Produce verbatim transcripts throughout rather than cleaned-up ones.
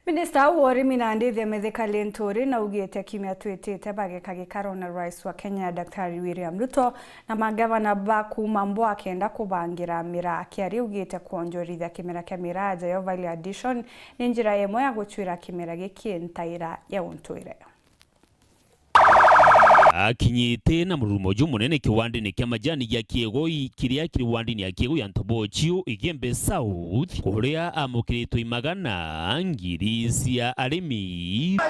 Minista wa urimi na ndithi Mithika Linturi naugite kiumia twitite bageka gikaro na Rais wa Kenya Daktari William Ruto na magavana ba kuuma mbwa kenda kubangira miraa. Kiari augite kwonjorithia kimera kia miraa jayo value addition ni njira imwe ya gucwira kimera giki ntaira ya untwire. Akinyite na mururumo jumunene kiwandine kia majani gia Kiegoi kiria kiri wandini ya Kiegoi ya Ntobochio, Igembe South, kuria amukiritwe imagana ngiri cia arimi.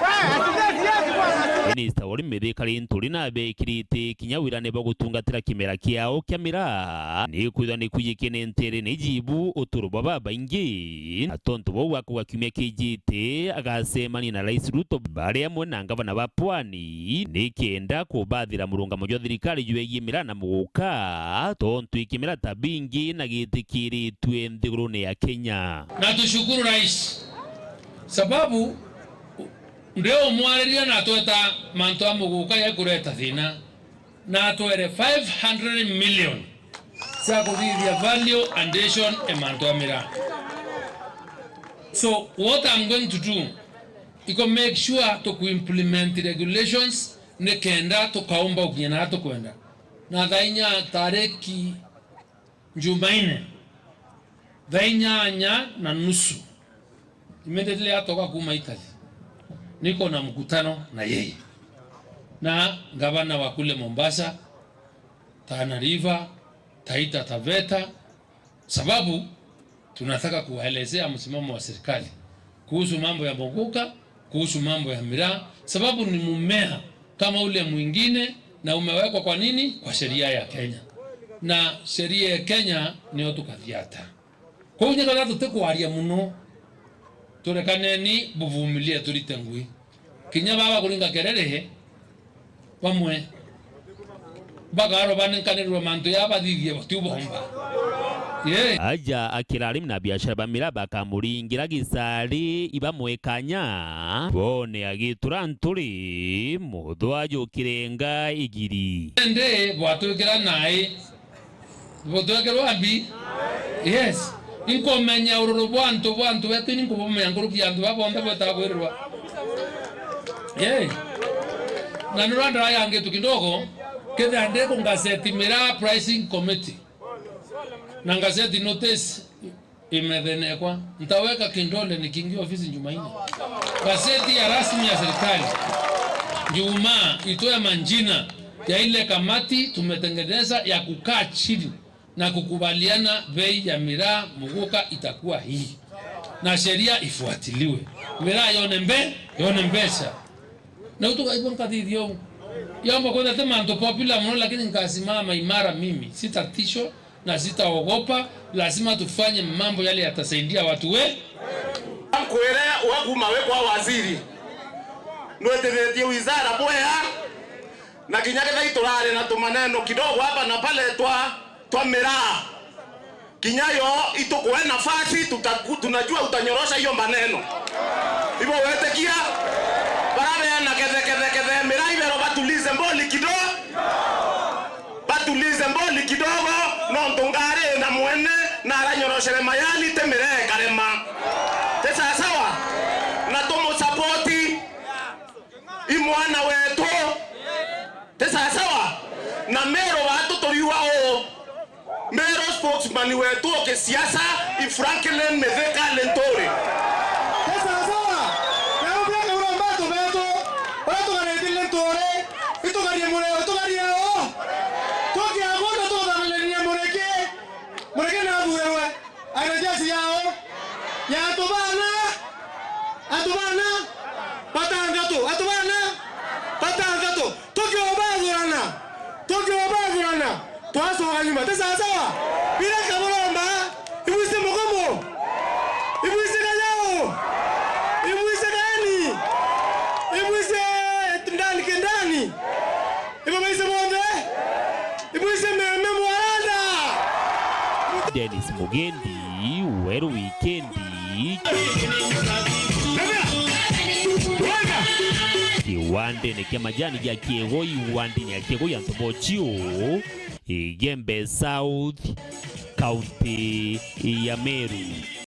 Minista wa urimi Mithika Linturi nabekirite kinya wirane bwa gutungatira kimera kiao kia miraa, ni kwithwa ni kwijikene ntere ni jibu uturo bwa babaingi. Na tontu bau, akuga kiumia kijite agacemania na Rais Ruto bari amwe na ngavana ba Pwani nikenda kubathira murungamo jwa thirikari jwegie miraa na muguka, tontu i kimera ta bingi na gitikiritue nthigurune ya Kenya. Na tushukuru Rais, sababu ndio umwariria na atweta mantu a muguka ya kureta thina, na atwere five hundred million cia kuthithia value addition e mantu a miraa. So what I'm going to do, iko make sure to implement regulations nikenda tukaumba ukinya na tukwenda. Na thaa inya tariki Jumaine, thaa inyanya na nusu, immediately atoka kuma Italy, niko na mkutano na yeye na gavana wa kule Mombasa, Tana River, Taita Taveta, sababu tunataka kuwaelezea msimamo wa serikali kuhusu mambo ya muguka, kuhusu mambo ya miraa, sababu ni mmea kama ule mwingine, na umewekwa kwa nini? Kwa sheria ya Kenya. Na sheria ya Kenya niyo tukathiata. Kwou nyakara tutikwaria muno, turekaneni buvumilie turite ngui. Kinya baba kuringa kerere, bamwe bakarobanenkanirwe mantu ya bathithie batiu bomba. Yee. Aja akira arimi na biashara ba miraa bakamuringira gisari, ibamwe kanya bone agitura nturi, muthwa jukirenga igiri. Indi bwatwikira nai, butwekerwa mbi? Yes. Inkumenya ururu bwa antu, bwa antu betu, ni nkubumenya nkuruki ya antu baba bonthe bwetaga kwirirwa. Yee. Na nura ndara yangitu kidogo, kethira ndi ku gazeti miraa pricing committee. Na gazeti notice imethenekwa. Ntaweka kindole nikiingia ofisi Jumanne. Gazeti ya rasmi ya serikali. Jumaa, itoe majina ya ile kamati tumetengeneza ya kukaa chini na kukubaliana bei ya miraa muguka itakuwa hii. Na sheria ifuatiliwe. Miraa yone mbe-, yone mbeca. Na utukaigua nkathithia uu. Yamba kwenda te mantu popular muno, lakini nkasimama imara mimi. Sitatishwa na sitaogopa. Lazima tufanye mambo yale yatasaidia watu we. Nkwire, we kuma wi kwa waziri, nwitithitie wizara bwea, na kinya kethira iturari na tumaneno kidogo hapa na pale twa, twa miraa. Kinya yo itukuhe nafasi, tutaku-, tunajua utanyorosha hiyo maneno. Ibo wetikia? Barabeana kethe, kethe, kethe, miraa ibero batulize mboli kidogo. Batulize mboli kidogo, nontu ngari na mwene na aranyoroshere mayani, te miraa ikarema. Te sasawa? Na tumusapoti. I mwana wetu. Te sasawa? Na Meru batu turiuga uu. Meru spokesman wetu wa kisiasa i Franklin Mithika Linturi. Te sasawa? Na umbia kaura mbatu betu, baria tugarite Linturi, itugarie mure, itugarie uu. Tukiagunda tuthananirie Muriki, Muriki nathurirwe. Aina jeshi yao ya antu bana, antu bana batanthatu, antu bana batanthatu. Tukiobathurana, tukiobathurana, twacoka nyuma. Ti sawa sawa? Bila kaburomba, ibuise mugomo, ibuise kayao, ibuise kaeni, ibuise ndani kindani. Ibo baise bonthe, ibwise meme mwaranda. Dennis Mugendi, Weru Wikendi. Kiwandene kia majani ja Kiegoi, wandini ya Kiegoi ya Ntobochio, Igembe South, County ya Meru.